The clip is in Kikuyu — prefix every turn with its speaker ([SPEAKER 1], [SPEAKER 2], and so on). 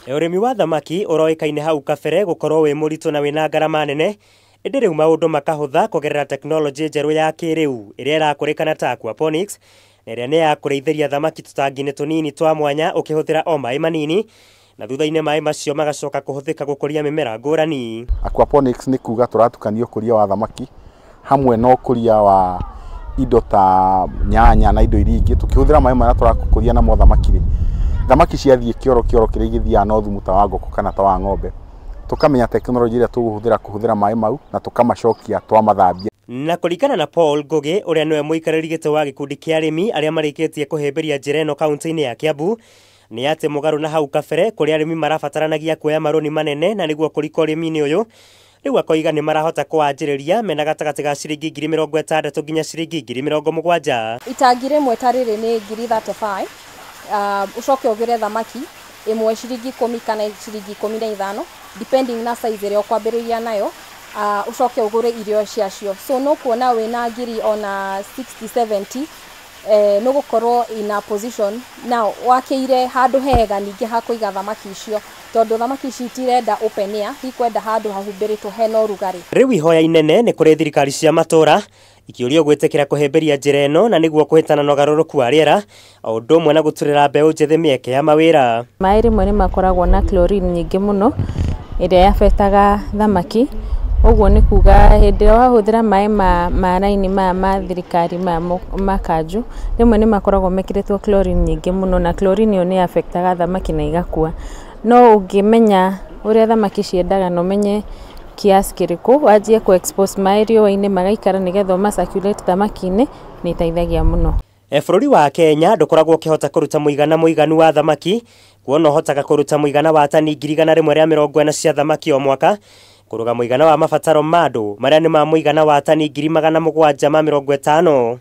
[SPEAKER 1] Ũrĩmi wa thamaki ũroĩkaine hau kabere gũkorwo wĩ mũritũ na wĩna ngarama nene, ĩndĩ rĩu maũndũ makahũtha kũgerera tekinoronjĩ njerũ ya kĩrĩu ĩrĩa ĩrakũrĩkana ta aquaponics, na ĩrĩa nĩ ya kũrĩithĩria thamaki tũtangi-inĩ tũnini twa mwanya ũkĩhũthĩra o maĩ manini, na thutha-inĩ maĩ macio magacoka kũhũthĩka gũkũria mĩmera ngũrani.
[SPEAKER 2] Aquaponics nĩ kuga tũratukania ũkũria wa thamaki hamwe na ũkũria wa indo ta nyanya na indo iria ingĩ, tũkĩhũthĩra maĩ marĩa tũrakũria namo thamaki rĩ, thamaki ciathiĩ kĩoro kĩoro kĩrĩa igĩthiaga na thumu ta wa ngũkũ kana ta wa ng'ombe, tũkamenya tekinoronjĩ ĩrĩa tũgũhũthĩra kũhũthĩra maĩ mau na tũkamacokia twamathambia.
[SPEAKER 1] Na kũringana na Paul Ngugi ũrĩa nĩwe mũikarĩri gĩtĩ wa gĩkundi kĩa arĩmi arĩa marĩkĩtie kũhĩmbĩria njĩra ĩno kaunti-inĩ ya Kiambu, nĩ atĩ mũgarũ na hau kabere kũrĩa arĩmi marabataranagia kuoya marũni manene na nĩguo kũrika ũrĩmi-inĩ ũyũ, rĩu akoiga nĩ marahota kũwanjĩrĩria mena gatagatĩ ga ciringi 60,000 nginya ciringi 70,000.
[SPEAKER 3] Itangi rĩmwe ta rĩrĩ nĩ 35,000, ũcoke ũgĩre thamaki ĩmwe ciringi 10 kana ciringi 15 depending na size ĩrĩa ũkwambĩrĩria nayo, ũcoke ũgũre irio ciacio. So no kuona wĩna ngiri ona 60 70, nĩ gũkorwo in a position now wakĩire handũ hega ningĩ ha kũiga thamaki icio, tondũ thamaki ici itirenda open air, ikwenda handũ hahumbĩrĩtwo hena ũrugarĩ.
[SPEAKER 1] Rĩu ihoya inene nĩ kũrĩ thirikari cia matũra ikĩũrio gwĩtĩkĩra kũhĩmbĩria njĩra ĩno na nĩguo kũhĩtana na ũgarũrũku wa rĩera, o ũndũ ũmwe na gũturĩra mbeũ njĩthĩ mĩeke ya mawĩra.
[SPEAKER 4] Maĩ rĩmwe nĩ makoragwo na chlorine nyingĩ mũno ĩrĩa yabetaga thamaki, ũguo nĩ kuga hĩndĩ ĩrĩa wahũthĩra maĩ ma raini maya ma thirikari maya ma kanjũ, rĩmwe nĩ makoragwo mekĩrĩtwo chlorine nyingĩ mũno na chlorine ĩyo nĩ yabetaga thamaki na igakua. No ũngĩmenya ũrĩa thamaki ciendaga na ũmenye kiasi kĩrĩkũ, wanjie kũ expose maĩ riũa-inĩ magaikara nĩgetha ũma circulate thamaki-inĩ, nĩ iteithagia mũno.
[SPEAKER 1] Bũrũri wa Kenya ndũkoragwo ũkĩhota kũruta mũigana mũiganu wa thamaki, kuona ũhotaga kũruta mũigana wa tani 140,000 cia thamaki o mwaka, kũrũga mũigana wa mabataro ma andũ marĩa nĩ ma mũigana wa tani 750,000.